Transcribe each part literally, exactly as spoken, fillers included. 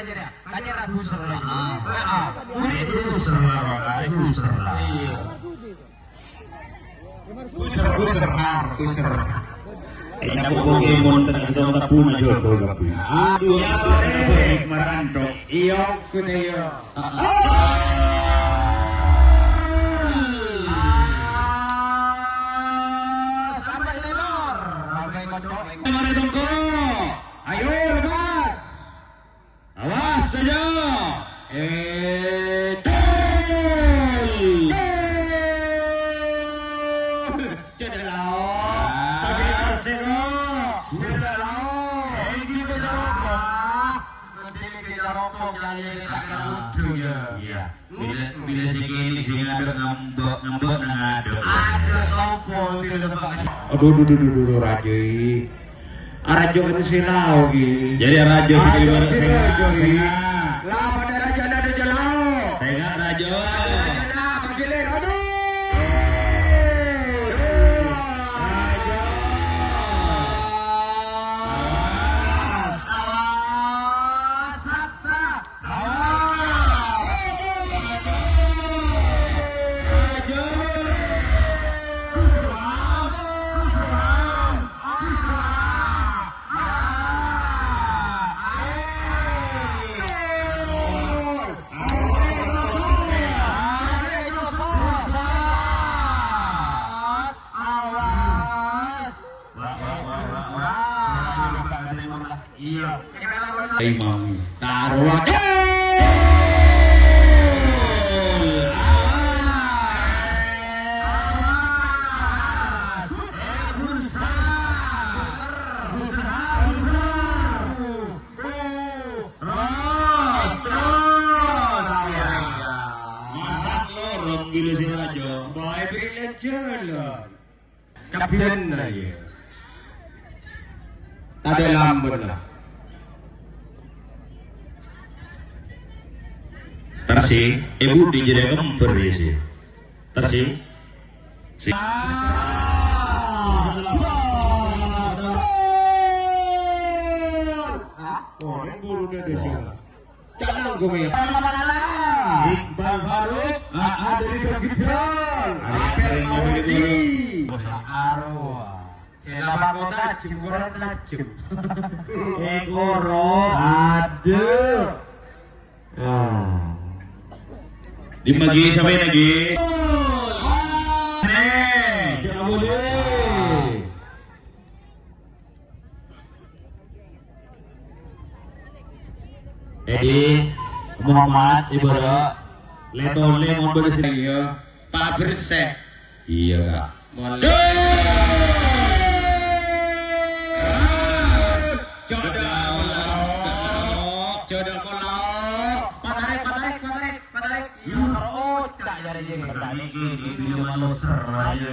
Kacera busur lagi. Ah. Ah, ah. Ini busur lah, Pak. Ini busur lah. Iya. Busur, busur, har, busur. Eh, nyamuk Pokemon tengah sedang kabun aja, kabun. Aduh, ya, Pak. Marandok. Iya, kudu iya. Ah, ah. Sampai lebar. Sampai kocok. Mari, Tongko. Ayo, lepas. Awas, Tejo. Eh, tol. Cedek lao. Ah. Pakai arseno. Cedek lao. Iki beda rokok. Nanti kita rokok kali ini tak kena lucu ya. Iya. Bilâ, bilâ sè kènè' sè ngadhep ngambek, ngambek nang ngadhep. Adhu, topo bilâ, Pak. Adhu, adhu, adhu, adhu, adhu, rajâ, iyâ. Arajâ kan sè lao, iyâ. Jadi arajâ sè Adhu, kalèbâr sè sè rajâ, sè iyâ. Lah, padâ rajâna adhu jâ lao. Sènga' rajâ. Rajâna, pagilè, rajâ. Rajâ. Awas. Awas, sassa. Awas. Wah, wah, wah, wah, wah. Iya. Imam. Taruh. Terus, terus. Masak lorong bila sih aja. Baik, beri jalan. Kabbhiyânna, iyâ. Tadâ' lambâna. Tarsi, ibu di jârèya kemper, iyâ, sih. Tarsi. Si. Ah, orèng buru dâdâ jârèya. Calon gue ya. Iqbal Farouk, A A dari Dogidrong. Apel Mawardi. Bos Aro. Sè la pakon tajhem, korang tajhem. Eh, koro. Adhu. Ah. Dimagi sampai lagi. Nih, jangan boleh. Jadi, Muhammad, Ibu Ro, le-tole mon bâdâ sè, iyâ, pabersè. Iyâ, Kak. Mon Jodoh kolok, jodoh kolok. Patarik, patarik, patarik, patarik. Iyâ, ocak jârèya. Petani ini, ini, ini, maloser aja.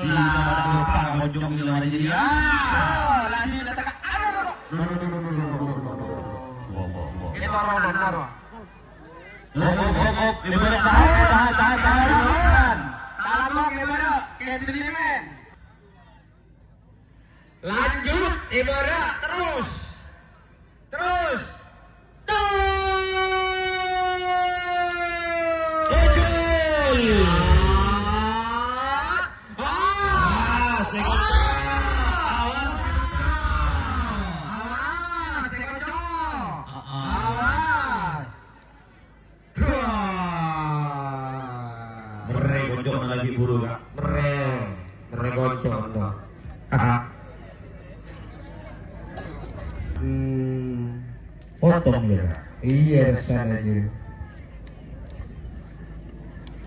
Lah, pada lupa, ujung ini, ini, ini. Ah, lanjut, datang ke, aduh, aduh, aduh. Ini orang benar, Pak. Op, op, op, op. Ibarat tahan, tahan, tahan, tahan, tahan. Tahan, Bang, ibarat. Kendrimen. Lanjut, ibarat. Terus. Terus. Terus. Ujul. Ah, sing kocok. Awas. Awas, sing kocok. Awas. Duh. Merrè kocok lagi buru, Kak. Merrè. Merrè kocok, toh. Hmm. Potong ya, Kak? Iya, sana aja.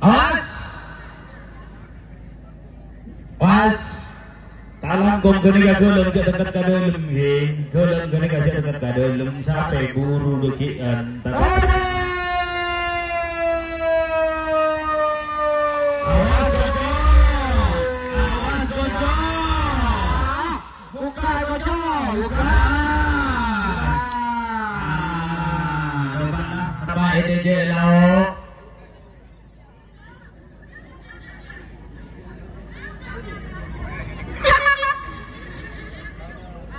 Awas! Awas! Talangkong ghânèka ghâlâng jhâ' deket ka dâlem, ngghi. Ghâlâng ghânèka jhâ' deket ka dâlem, sapè buru dhâggi'ân. Awas, Kocok! Awas, Kocok! Buka, Kocok! Buka! Apa ini, Cek Lao?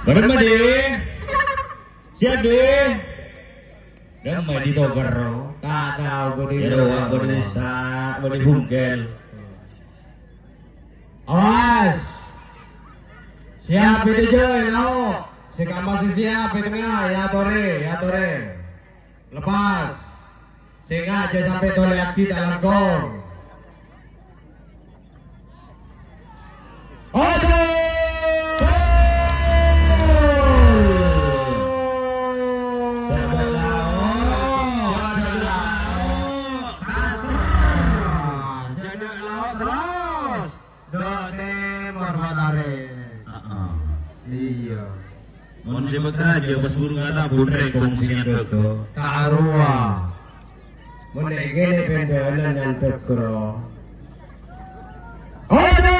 Bareng, Dè. Siap, Dè. Dâmma è dito kerro, ta' tao bâdâ. Jârowa bâdâ sa-, bâdâ bungkel. Awas! Siap è dâjâ, lao'. Sè kamma sè siap è tengnga, èyatorè, èyatorè. Lepas. Sè ngajâ sampè' tolèyaghi ta' langkong. Ojo! Jârâ lao' terros. Dâ' tèmor matahari. Heeh. Iyâ. Mon sè makarajâ pas buru kata bun rèkong sè nyandhâgâ. Ta' arowa. Mon nè' kènè' pendhâna nyandhâgâ. Ojo!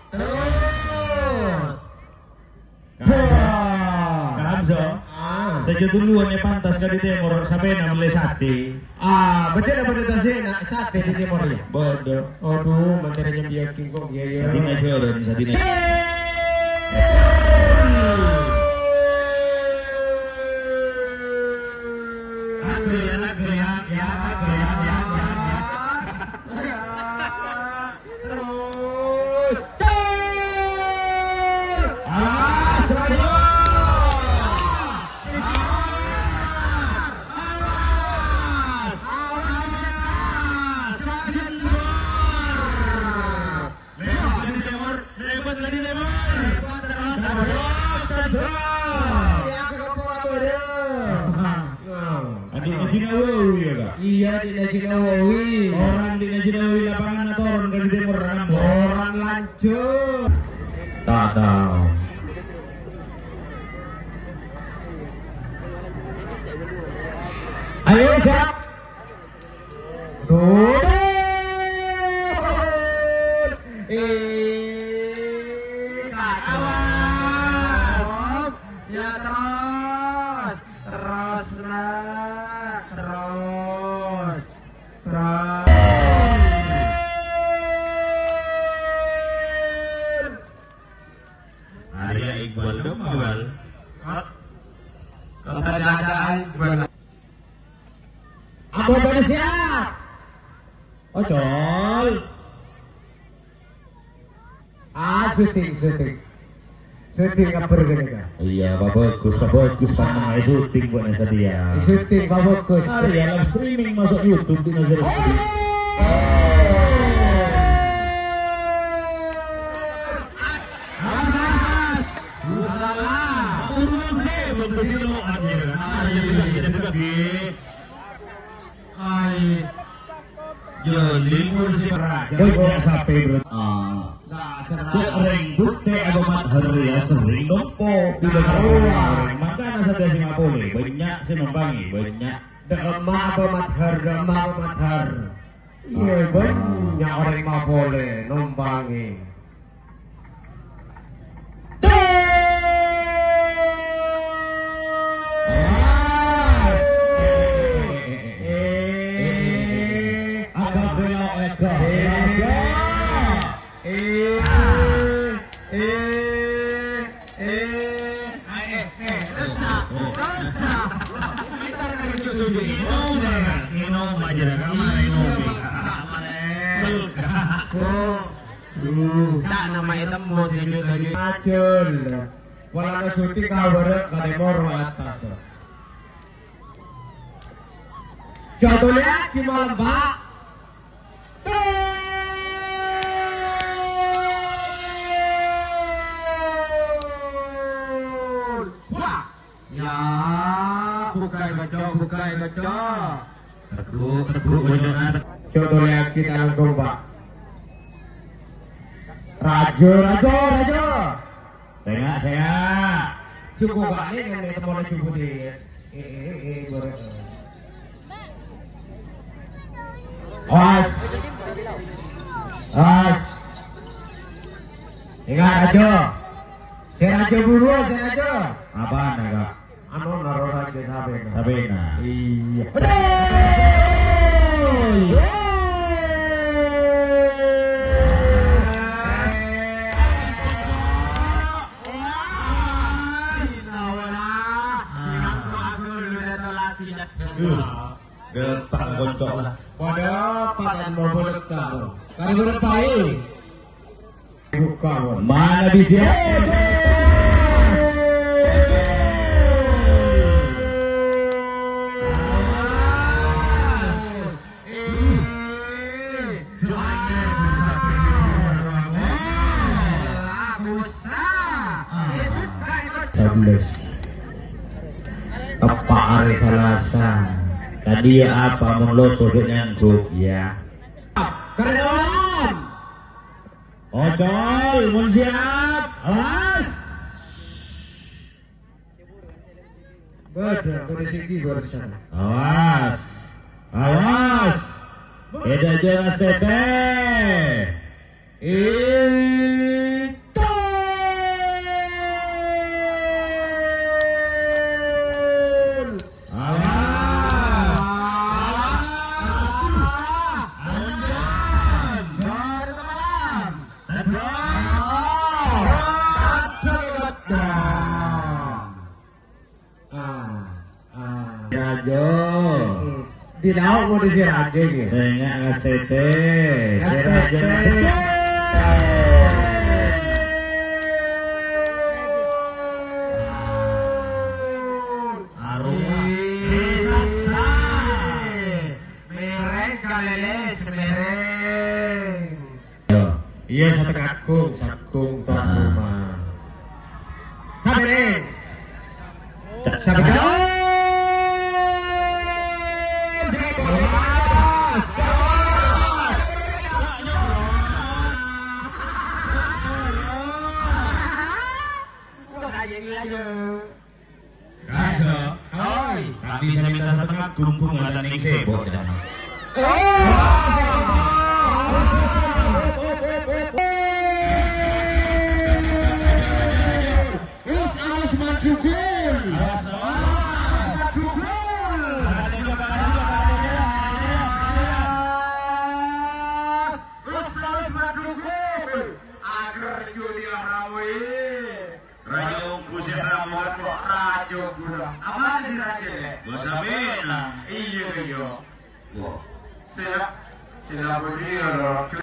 Terus. Ka-, Ka Hamzah. Ah. Sajâ tuluan è pantas ka di tèmor, sampèyan mellè satè. Ah, bâjâna bâdâ tasèna, satè di tèmor, yâ? Bâdâ. Aduh, mantara nyambi dâging kok, iyâ, iyâ. Sadina jârân, sadina. Akhir, akhir, ya, ya, akhir, ya, ya, ya, ya. Terus. Cor! Alas, Raja! Alas! Alas! Alas! Raja Timur! Lewat dari timur, lewat dari timur! Lewat terus, lewat terus! Ya, ke Kepala Baru! Nah. Andi' Najib Nawawi, ya, Kak? Iyâ, Andi' Najib Nawawi. Orèng Andi' Najib Nawawi lapangan ator ka di tèmor, Ram. Orèng lanjut. Ta' tao. Ayo, siap. Turun. Eh, Kak, awas. Ya, terus. Terus, nak. Terus. Terus. Arya Iqbal dong, Iqbal. Hah? Kepada ada Iqbal. Apa pada siap? Ocol. Ah, syuting, syuting. Syuting kabar gini, Kak. Iya, Pak Bagus, Pak Bagus, Pak Nang, syuting buat Satya. Syuting, Pak Bagus. Arya live streaming masuk YouTube di Nazar. Awas, awas. Ulala. Turun sih, belum dulu, anjir. Anjir, anjir, anjir. Ai. Yo, libur sih. Banyak sapi, bro. Ah. Cek reng bukti apa Mathar ya sering nompo. Bila tahu orang. Makanya saya sing apa boleh. Banyak sih nompangi, banyak. Dek emak apa Mathar, dek emak apa Mathar. Iya, banyak orang mau boleh nompangi. Minum aja dah, kamar minum. Aku. Duh, ta' nama ètemmo, jujur, jujur. Ajul. Polana syuting ka bârâ' ka tèmor, wa attas. Jâ' tolèyaghi malem, Pak. Wah. Ya, bukaè kocco', bukaè kocco'. Teggu', teggu' kocco'na. Jâ' tolèyaghi ta' langkong, Pak. Rajo, rajo, rajo. Sènga', sènga'. Cukup kali kan, ya, teman cukup di, eh, eh, eh, baru. Awas. Awas. Ingat, Rajo. Si Rajo buruan, si Rajo. Apaan, Kak? Anu, naro Rajo sabena. Sabena. Iya. Betul. Duh, gentang koncok lah. Padha patan mau berkah. Kali berapa, eh? Buka, mana bisa? Tepa' arè Salasa. Tadi ya apa, mon loso jhâ' nyangguk, ya. Kerjaan. Ocol, mon siap, awas. Bâdâ, bâdâ siki barisan. Awas. Awas. Beda jangan sete. Itu. Awas. Awas. Awas. Awas. Baru malam. Rajo. Rajo. Ah, ah. Rajo. Di lauk mau di Sirajo, ya? Sènga' ngasètè. Sirajo. Ngasètè. Arowa. Bisa saè. Mèrèng kalèlè sè mèrèng. Yo. Iyâ, satèya kakung, sakung, tuan rumah. Sabèrèng. Sabèrèng. Kok aja ini aja. Rajo, oi, ta' bisa mènta satèya kakung, bhungana ta' nèng sèbok, jâ. Us, awas mandukul. Awas, awas. Mandukul. Us, awas mandukul. Agar judi rawi. Rajo Onggu sè ramowan kok Rajo Onggu. Apa sih Rajo, ya? Basa bena. Iya, iya. Wah. Sila, sila budi, ya, Rajo.